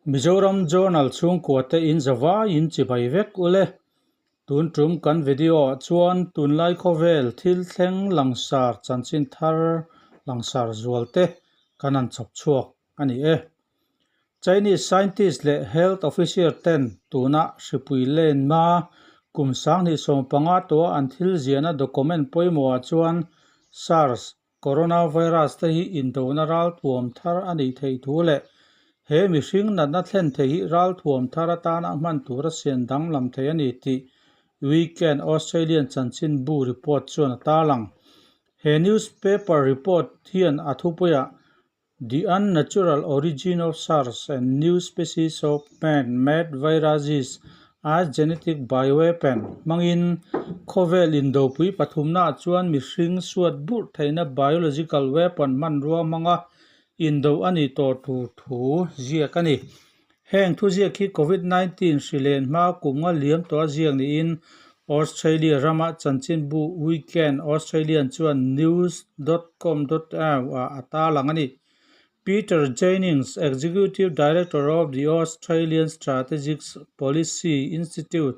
Mizoram Journal chhungkua te in zavai in chibai vek ule. Tun tum kan video ah chuan tunlai khawvel thil thleng langsar chanchin thar langsar zual te kan han chhawp chhuak a ni e. Chinese scientist leh health officer ten tuna hripui lenna kum 2015 tawha an thil ziahna document pawimawhah chuan SARS coronavirus te hi indona ralthuam thar a nih theih thu leh he mihring natna thlen thei hi ralthuam thar atana hman tura siam danglam thei a ni tih Weekend Australian chanchinbu report chuan a tarlang. He newspaper report hian a thupuiah The unnatural origin of SARS and new species of man-made viruses as genetic bioweapon hmangin khawvel indopui pathumnaah chuan mihring suat burh theihna biological weapon hmanrua hmanga indo a nih tawh tur thu ziak a ni. Heng thuziak hi Covid 19 hri len hma kum nga liam tawha ziak niin Australia rama chanchinbu Weekend Australian chuan news dot com dot au ah a tarlang a ni. Peter Jennings, Executive Director of the Australian Strategic Policy Institute,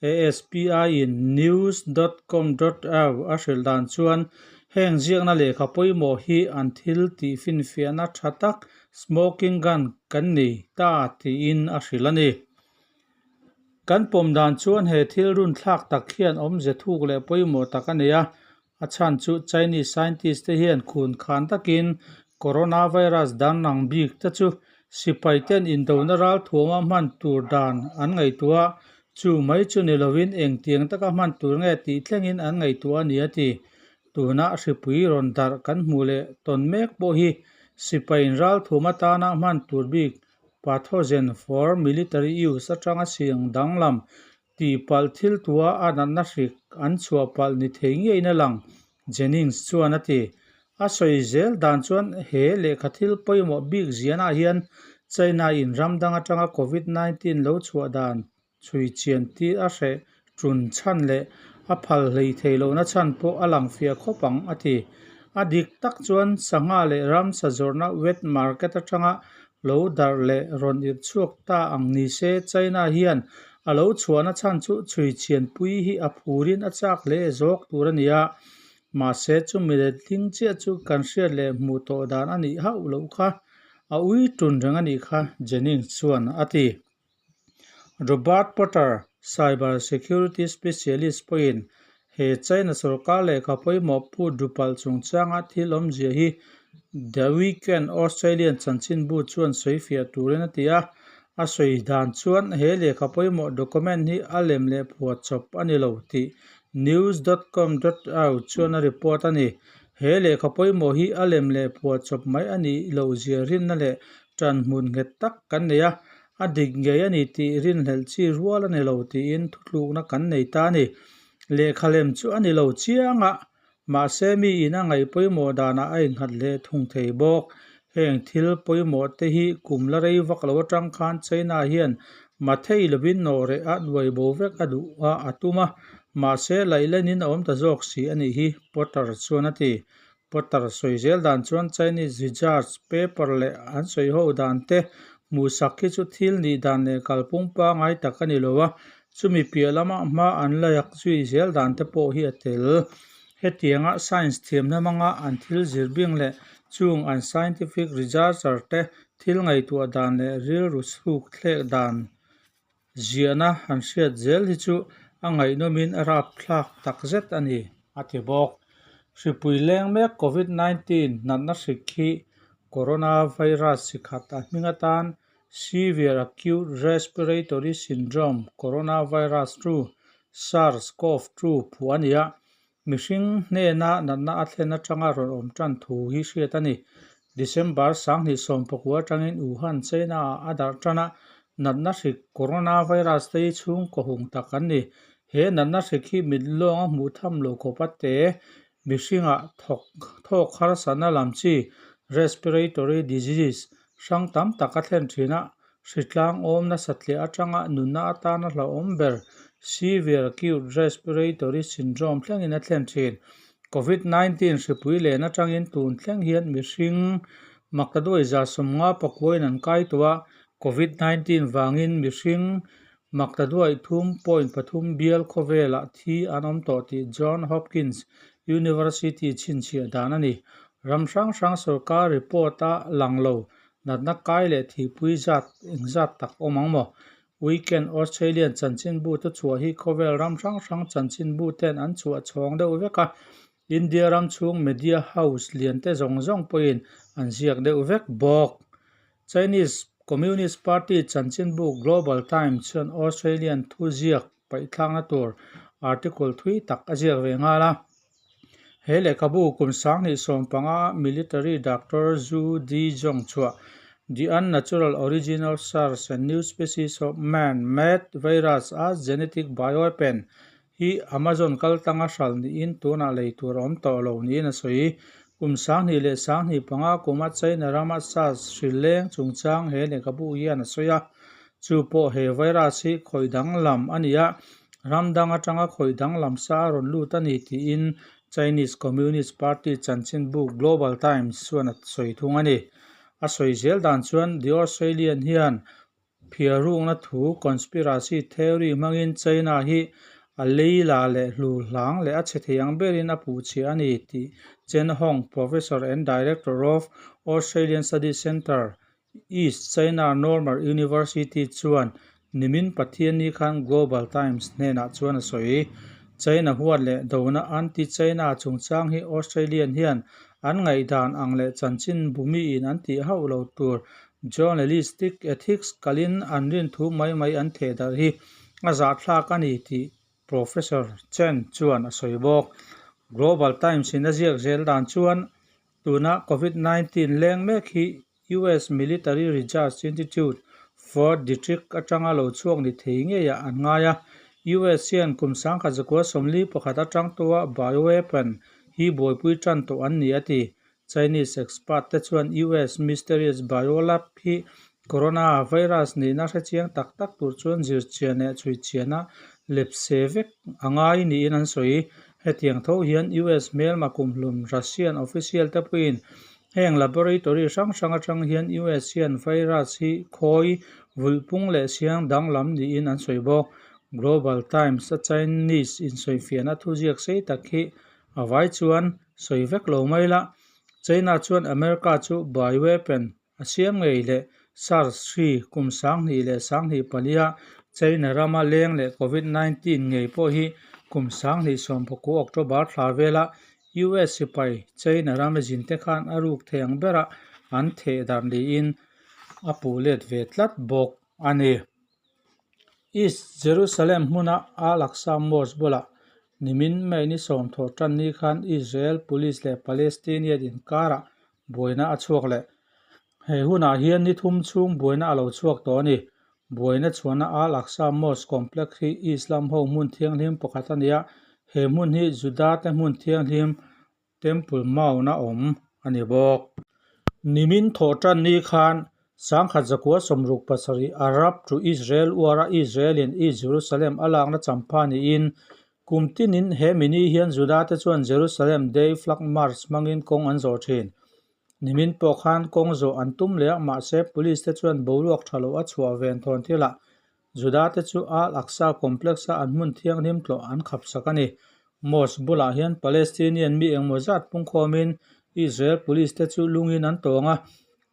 ASPI, in news dot com dot au a hrilh dan chuan heng ziakna lehkha pawimawh hi an thil tih finfiahna tha tak Smoking gun kan nei ta tiin a hrilh a ni. Kan pawm dan chuan he thil run thlak tak hian awmze thuk leh pawimawh tak a nei a, a chhan chu Chinese scientist te hian khun khan takin coronavirus danglang bik te chu sipai ten indona ralthuama hman tur dan an ngaihtuah a, chu mai chu ni lovin engtiang taka hman tur nge tih thlengin an ngaihtuah a ni a ti. Tuna hripui rawn darh kan hmuh leh tawn mek pawh hi sipaiin ralthum atana hman tur bik pathogen for military use atanga siang danglam tih palh thil tua a natna hrik an chhuah palh ni thei ngeiin a lang, Jennings chuan a ti. A sawi zel dan chuan he lehkha thil pawimawh bik zianah hian China in ram dang atanga Covid 19 lo chhuah dan Chhui chian tir a hreh ṭun chhan leh a phal hlei thei lohna chhan pawh a lang fiah khawp ang, a ti. A dik tak chuan sangha leh ramsa zawrhna wet market aṭanga lo darh leh rawn irh chhuak ta ang ni se China hian a lo chhuahna chhan chu chhui chian pui hi a phurin a chak hle zawk tur a ni a. Mahse chumi letling chiah chu kan hriat leh hmuh tawh dan a nih hauh loh kha a ui ṭun reng a nih kha, Jennings chuan a ti. Robert Potter, cyber security specialist pawhin he China sorkar lehkha pawimawh Pu Drupal chungchanga thil awmzia hi The Weekend Australian chanchinbu chuan sawifiah turin a ti a. A sawi dan chuan he lehkha pawimawh document hi a lem leh phuahchawp a ni lo tih news dot com dot au chuan a report a ni. He lehkha pawimawh hi a lem leh phuahchawp mai a nih lohzia rinna leh ṭan hmun nghet tak kan nei a, a dik ngei a ni tih rinhlelh chi rual a ni lo tiin thutlukna kan nei ta a ni. Lehkha lem chu a ni lo chiang a, mahse mi in a ngaih pawimawh danah a innghat leh thung thei bawk. Heng thil pawimawh te hi kum la rei vak lo atang khan China hian mathei lovin nawhreh a nuai bo vek a duh a a tum a, mahse laihlenin a awm ta zawk si a nih hi, Potter chuan a ti. Potter sawi zel dan chuan Chinese research paper leh an sawi ho dan te hmuhsak hi chu thil nih dan leh kalpung pangai tak a ni lo a, chumi piah lama hma an layak zui zel dan te pawh hi a tel. Hetianga science thiamna hmanga an thil zir bing leh chung an scientific researcher te thil ngaihtuah dan leh rilru chhuk thlek dan Ziahna han hriat zel hi chu a ngaihnawmin a rapthlak takzet a ni, a ti bawk. Hripui leng mek Covid 19 natna hrik hi coronavirus chi khat a hming atan Severe Acute Respiratory Syndrome Coronavirus 2, SARS-CoV-2, phuah a ni a, mihring hnena natna a thlen atanga rawn awm tan thu hi hriat a ni. December 2019 atangin Wuhan, China-ah a darh tan a, natna hrik coronavirus te hi chhungkaw hung tak an ni. He natna hrik hi mit lawnga hmuh tham lo khawp a te mihringah thawk thawk harsatna lam chi, respiratory disease, hrang tam tak a thlen thin a. Hritlang awmna satliah atanga nunna atana hlauhawm ber Severe Acute Respiratory Syndrome thlengin a thlen thin. Covid 19 hripui len atangin tun thleng hian mihring maktaduai 150 pakuain an kai tawh a, Covid 19 vangin mihring maktaduai 3.3 bial khawvelah thi an awm tawh tih John Hopkins University chhinchhiah dan a ni. Ram hrang hrang sorkar report-a lang lo natna kai leh thihpui zat engzat tak awm ang maw? Weekend Australian chanchinbu te chhuah hi khawvel ram hrang hrang chanchinbu ten an chhuah chhawng deuh vek a, India ram chhung media house lian te zawng zawng pawhin an ziak deuh vek bawk. Chinese Communist Party chanchinbu Global Times chuan Australian thuziak paihthlakna tur article thui tak a ziak ve nghal a. He lehkhabu kum 2015 a military doctor Zhu Dizhong chhuah The Unnatural Origin of SARS and New Species of Man-Made Virus as Genetic Bioweapon hi Amazon kaltanga hral niin tunah lei tur a awm tawh lo niin a sawi. Kum 2025 kuma China rama SARS hrileng chungchang he lehkhabu hian a sawi a. Chu pawh he virus hi khawih danglam a ni a, ram dang atanga khawih danglam sa a rawn lut a ni tiin Chinese Communist Party chanchinbu Global Times chuan a sawi thung a ni. A sawi zel dan chuan The Australian hian phiarukna thu conspiracy theory hmangin China hi a lei la leh hlu hlang leh a chhe thei ang berin a puhchhiah a ni tih Chen Hong, Professor and Director of Australian Studies Centre, East China Normal University chuan nimin Pathianni khan Global Times hnenah chuan a sawi. China huat leh dona anti-China chungchang hi Australian hian an ngaihdan ang leh chanchin bumiin an tih hauh lo tur journalistic ethics kalin an rin thu mai mai an theh darh hi a zahthlak a ni tih Professor Chen chuan a sawi bawk. Global Times in a ziak zel dan chuan tuna Covid 19 leng mek hi US Military Research Institute, Fort Detrick atanga lo chhuak ni thei ngeiah an ngai a. US hian kum 1941 atang tawha bioweapon hi buaipui tan tawh an ni a ti. Chinese expert te chuan US mysterious biolab hi corona virus nihna hrechiang tak tak tur chuan zirchian leh chhuichiana lepse vek a ngai niin an sawi. Hetiang tho hian US hmelma kumhlum Russian official te pawhin Heng laboratory hrang hrang atang hian US hian virus hi khawi vulhpung leh siang danglam niin an sawi bawk. Global Times a Chinese insawifiahna thuziak sei tak hi a vai chuan sawi vek lo mai la. China chuan America chu bioweapon a siam ngei leh SARS hri kum 2024 a China rama leng leh Covid 19 ngei pawh hi kum 2019 October thla vela US sipai China rama zin te khan a ruk thei ang berah an theh darh niin a puh let ve tlat bawk a ni. East Jerusalem hmuna Al-Aqsa Mosque bulah nimin May ni sawm thawh tan ni khan Israel Police leh Palestinian inkarah buaina a chhuak leh. He hunah hian ni thum chhung buaina a lo chhuak tawh a ni. Buaina chhuahna Al-Aqsa Mosque complex hi Islam ho hmun thianghlim pakhat a ni a, he hmun hi Juda te hmun thianghlim Temple Mount a awm a ni bawk. Nimin thawh tan ni khan 1967 Arab to Israel war a Israel in East Jerusalem a lakna champha niin kum tinin he mini hian Juda te chuan Jerusalem Day Flag March hmangin kawng an zawh thin. Nimin pawh khan kawng zawh an tum leh a, mahse police te chuan boruak tha lo a chhuah ven thawn thilah Juda te chu Al-Aqsa complex-a an hmun thianghlim tlawh an khapsak a ni. Mosque bulah hian Palestinian mi engmaw zat pungkhawmin Israel police te chu lungin an tawng a,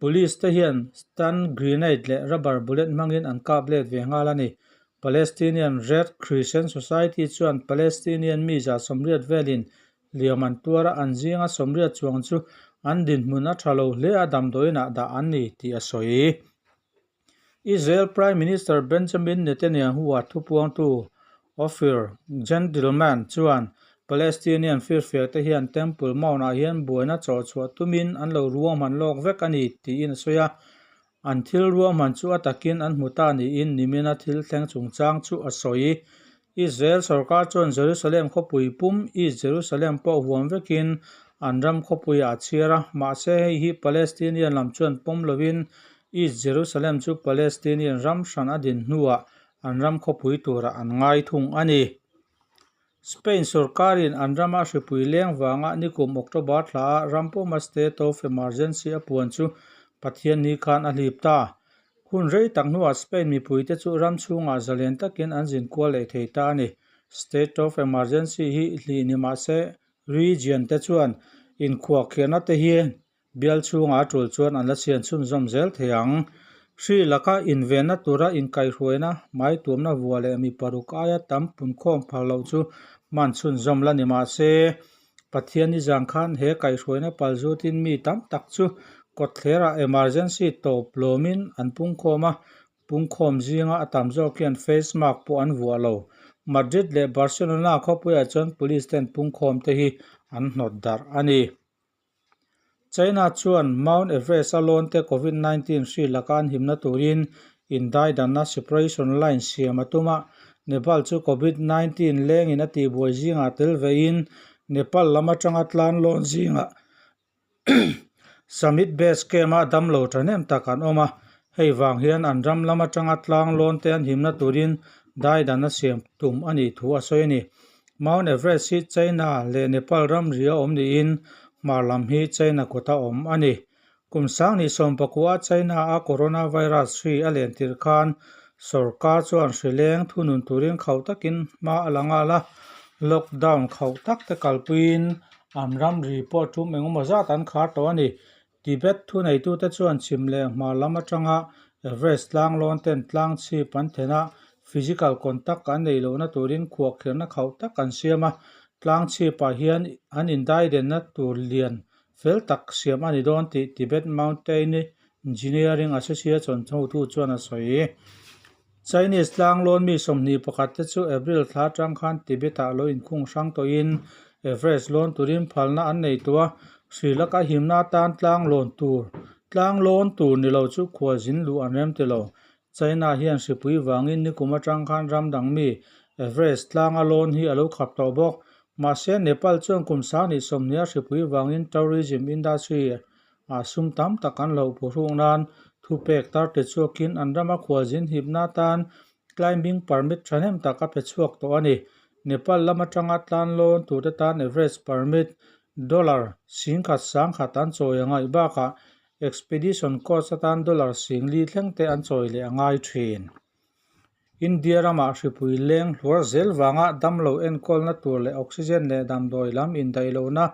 police te hian stun grenade leh rubber bullet hmangin an kap let ve nghal a ni. Palestinian Red Crescent Society chuan Palestinian mi 80 velin Hliam an tuar a, an zinga 80 chuang chu an dinhmun a tha lo hle a, damdawiinah dah an ni tih a sawi. Israel Prime Minister Benjamin Netanyahu-a thupuangtu Ophir Gendelman chuan Palestinian firfiakte hian Temple Mount-ah hian buaina chawhchhuah tumin an lo ruahman lawk vek a ni tiin a sawi a. An thil ruahman chu a takin an hmu ta niin nimina thil thleng chungchang chu a sawi. Israel sorkar chuan Jerusalem khawpui pum East Jerusalem pawh huam vekin an ram khawpuiah a chhiar a, mahse hei hi Palestinian lam chuan pawm lovin East Jerusalem chu Palestinian ram hran a din hnuah an ram khawpui turah an ngai thung a ni. Spain sorkarin an rama hripui leng vanga nikum October thlaah ram puma state of emergency a puan chu Pathianni khan a hlip ta. Hun rei tak hnuah Spain mipuite chu ram chhungah zalen takin an zin kual leh thei ta a ni. State of emergency hi hlih ni mah se region te chuan inkhuahkhirhna te hi Bial chhungah a tul chuan an la sian chhunzawm zel thei ang. Hri laka invenna tura inkaihhruaina, hmaituamna vua leh mi paruk aia tam punkhawm phal loh chu hman chhunzawm la ni mah se, Pathian nizan khan he kaihhruaina pal zutin mi tam tak chu kawtthlerah emergency tawp lawmin an pungkhawm a, pungkhawm zinga a tam zawk hian face mask pawh an vuah lo. Madrid leh Barcelona khawpuiah chuan police ten pungkhawm te hi an hnawt darh a ni. China chuan Mount Everest a lawn te Covid 19 hri laka an himna turin indaidanna separation line siam a tum a, Nepal chu Covid 19 lengin a tihbuai zingah tel vein Nepal lam atanga tlan lawn zingah Summit Base Camp-a damlo thahnem tak an awm a, hei vang hian an ram lam atanga tlang lawn te an himna turin daidanna siam tum a nih thu a sawi a ni. Mount Everest hi China leh Nepal ramri a awm niin hmar lam hi China kawta awm a ni. Kum sanghnih sawmpakua China-a coronavirus hri a len tirh khan sorkar chuan hri leng thunun turin khauh takin hma a la nghal a, lockdown khauh tak te kalpuiin an ramri pawh tum engemaw zat an khar tawh a ni. Tibet thuneitute chuan chhim leh hmar lam atanga Everest tlang lawn ten tlang chhip an then a, physical contact an neih lohna turin khuahkhirhna khauh tak an siam a, tlang chhipah hian an indaidenna tur lian fel tak siam a ni dawn tih Tibet Mountain Engineering Association hotu chuan a sawi. Chinese tlang lawn mi 21 te chu April thla atang khan Tibet-ah lo inkhung hrang tawhin Everest lawn turin phalna an nei tawh a, hri laka himna atan tlang lawn tur tlang lawn tur ni lo chu khualzin luh an rem ti lo. China hian hripui vangin nikum atang khan ram dang mi Everest tlanga lawn hi a lo khap tawh bawk. Mahse, Nepal chuan kum 2020 hripui vangin tourism industry Ah sum tam tak an lo phuhruk nan thupek tar te chhuakin an rama khualzin hipna atan climbing permit thahnem tak a pe chhuak tawh a ni. Nepal lam atanga tlan lawn turte tan Everest permit dollar 10,000 sangkhat an chawi a ngaih bakah expedition cost atan dollar 4,000 thleng te an chawi leh a ngai thin. India ramah hripui leng hluar zel vanga damlo enkawlna tur leh oxygen leh damdawi lam indaih lohna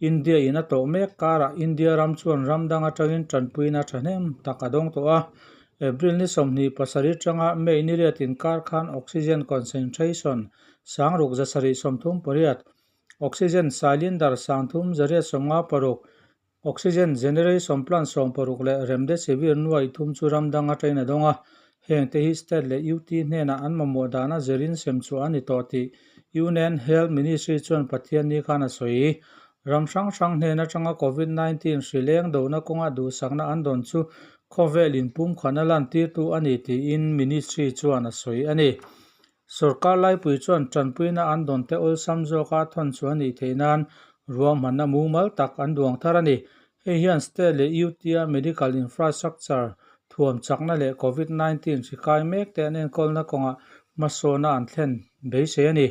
India in a tawh mek karah India ram chuan ram dang atangin tanpuina thahnem tak a dawng tawh a. April ni 27 atanga May ni riat inkar khan oxygen concentration 6738, oxygen cylinder 3856, Oxygen generation plant 60 leh remdesivir 300 chu ram dang atangin a dawng a, heng te hi state leh UT hnenah an mamawh dana zirin sem chhuah a ni tawh tih Union Health Ministry chuan Pathianni khan a sawi. Ram hrang hrang hnen atanga Covid 19 hri leng dohna kawnga duhsakna an dawn chu khawvel inpumkhatna lantirtu a ni tiin Ministry chuan a sawi a ni. Sorkar laipui chuan tanpuina an dawnte awlsam zawka thawn chu a nih theih nan ruahmanna mumal tak an duang thar a ni. Hei hian state leh UT-a medical infrastructure thuam chakna leh Covid 19 hri kai mekte an enkawlna kawngah hmasawna an thlen beisei a ni.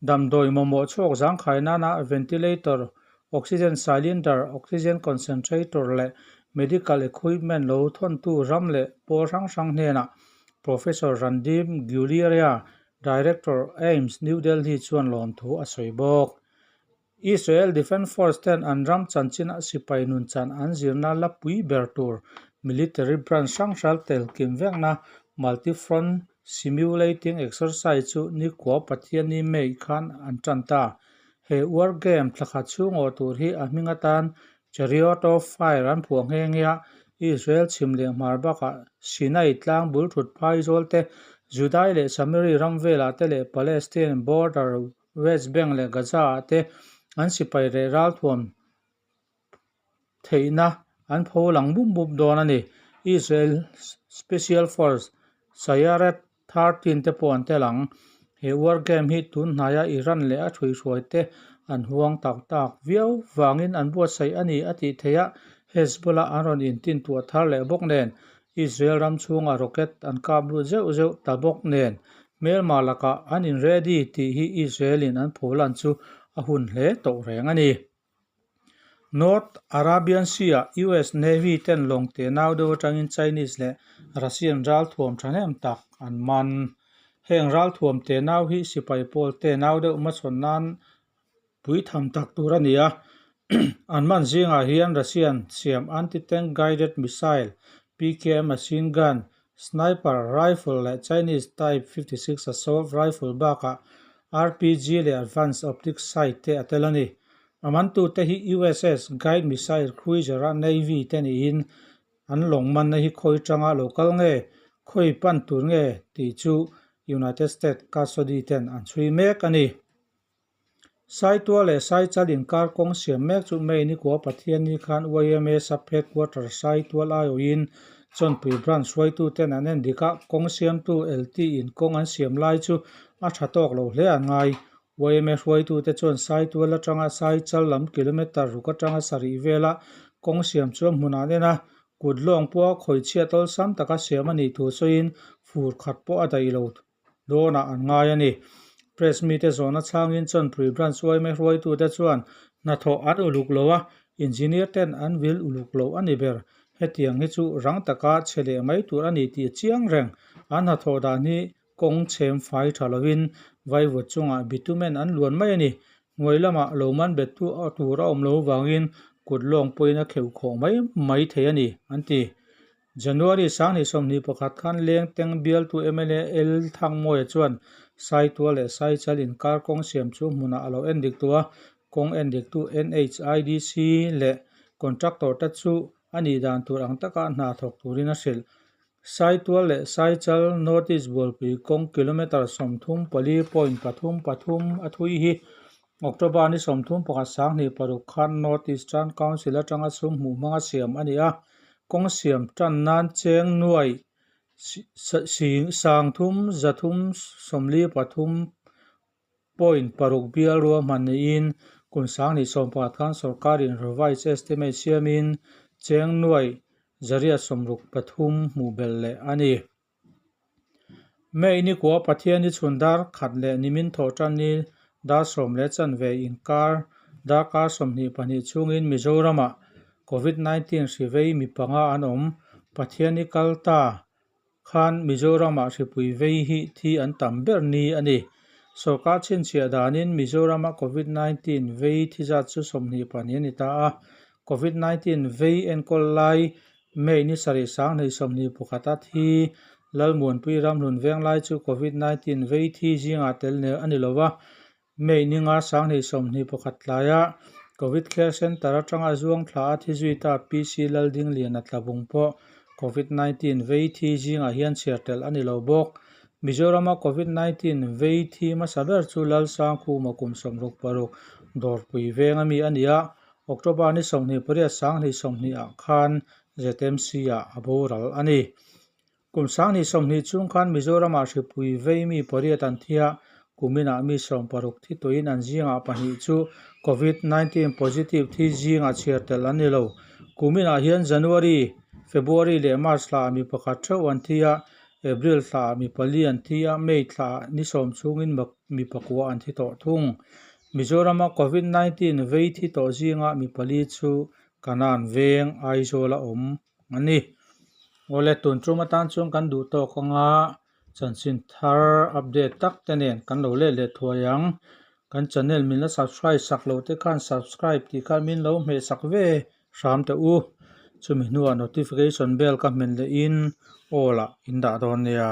Damdawi mamawh chhuak zangkhai nana ventilator, oxygen cylinder, oxygen concentrator leh medical equipment lo thawntu ram leh pawl hrang hrang hnenah Professor Randeep Guleria, Director, AIIMS, New Delhi chuan lawmthu a sawi bawk. Israel Defence Force ten an ram chanchin a sipai nun chan an zirna la pui ber tur military branch hrang hrang tel kim vekna Multi-Front Simulating Exercise chu nikua Pathianni May khan an tan ta. He war game thlakhat chhung awh tur hi a hming atan Chariot of Fire an phuah nghe nghe a, Israel chhim leh hmar bakah Sinai tlang bul thut phai zawl te, Judai leh Samari ram velah te leh Palestine border West Bank leh Gaza ah te an sipai reh ralthuam theihna an pho lang mup mup dawn a ni. Israel Special Force Sayeret 13 te pawh an tel ang. He war game hi tun hnaia Iran leh a thuihhruai te an huang tak tak viau vangin an buatsaih a ni a tih theih a, Hezbollah an rawn intintuah thar leh bawk nen. Israel ram chhungah rocket an kap lut zeuh zeuh ta bawk nen hmelma lakah an in ready tih hi Israel in an pholan chu a hun hle tawh reng a ni. North Arabian Sea-ah US Navy ten lawng te nau deuh atangin Chinese leh Russian ralthuam thahnem tak an man. Heng ralthuam te nau hi sipai pawl te nau deuh hmachhawn nan pui tham tak tur a ni a. An man zingah hian Russian siam anti-tank guided missile, PKM machine gun, sniper rifle leh Chinese Type 56 assault rifle bakah RPG leh advanced optic sight te a tel a ni. A mantute hi USS Guide Missile Cruiser-a Navy te niin an lawng manna hi khawi tanga lo kal nge, khawi pan tur nge tih chu United States custody ten an chhui mek a ni. Saitual leh Saichal inkar kawng siam mek chu May nikua Pathianni khan yma Sub-Headquarter Saitual aiawhin Chawnpui Branch hruaituten an en dik a, kawng siamtu LT in kawng an siam lai chu a tha tawk lo hle an ngai. Yma hruaitute chuan Saitual atanga Saichal lam kilometre ruk atanga sarih vela kawng siam chu a hmunah an en a, kut lawng pawha khawichhiat awlsam taka siam a nih thu sawiin fur khat pawh a daih lo dawnah an ngai a ni. Press mite zawhna chhangin Chawnpui Branch yma hruaitute chuan hnathawh an uluk lo a, engineer ten an vil uluk lo a ni ber. Hetiang hi chu rang taka chhe leh mai tur a ni tih a chiang reng. An hnathawh dan hi kawng chhem fai tha lovin vaivut chungah bitumen an luan mai a ni. Hnuai lamah lo man bettu tur a awm lo vangin kut lawng pawhin a kheuh khawh mai mai thei a ni, an ti. January 2021 khan Lengteng bialtu mla L Thangmawia chuan Saitual leh Saichal inkar kawng siam chu hmunah a lo en dik tawh a, kawng en diktu NHIDC leh contractor te chu a nih dan tur ang taka hna thawk turin a hrilh. Saitual leh Saichal North East Bualpui kawng kilometre 34 point 33 a thui hi October ni 31 2026 khan North Eastern Council atanga sum hmuh hmanga siam a ni a, kawng siam tan nan cheng nuai 343.6 bial ruahman niin kum 2018 khan sorkarin revised estimate siamin cheng nuai 863 hmuh belh leh a ni. May nikua Pathian i chhun dar khat leh nimin thawh tan ni dar sawm leh chanve inkar darkar 22 chhungin Mizoramah Covid 19 hri vei mi panga an awm. Pathian i kal ta khan Mizoramah hripui vei hi thi an tam ber ni a ni. Sorkar chhinchhiah danin Mizorama Covid 19 vei thi zat chu 22 a ni ta a. Covid 19 vei enkawl lai May ni sarih 2021 a thi Lalmuanpui Ramhlun Venglai chu Covid 19 vei thi zingah tel nel a ni lo va, May ni nga 2021 tlaia Covid Care Centre atanga zuang thla a thi zui ta PC Laldingliana Tlabung pawh Covid 19 vei thi zingah hian chhiar tel a ni lo bawk. Mizorama Covid 19 vei thi hmasa ber chu Lalsangkhuma kum 66 Dawrpui veng ami a ni a, October ni 28 2020 ah khan ZMC ah a boral a ni. Kum 2020 chhung khan Mizoramah hripui vei mi pariat an thi a, kuminah mi 16 thi tawhin an zingah pahnih chu Covid 19 positive thi zingah chhiar tel an ni lo. Kuminah hian January, February leh March thlaah mi pakhat theuh an thi a, April thlaah mi pali an thi a, May thlaah ni sawm chhungin mi pakua an thi tawh thung. Mizorama Covid 19 vei thi tawh zingah mi pali chu Kanan veng Aizawl a awm a ni. Awle tun tum atan chuan kan duh tawk anga chanchin thar update tak te nen kan lo let leh thuai ang. Kan channel min la subscribe sak lo te khan subscribe tih khan min lo hmeh sak ve hram teh u. Chumi hnuah notification bell ka hmen leh in all ah in dah dawn nia.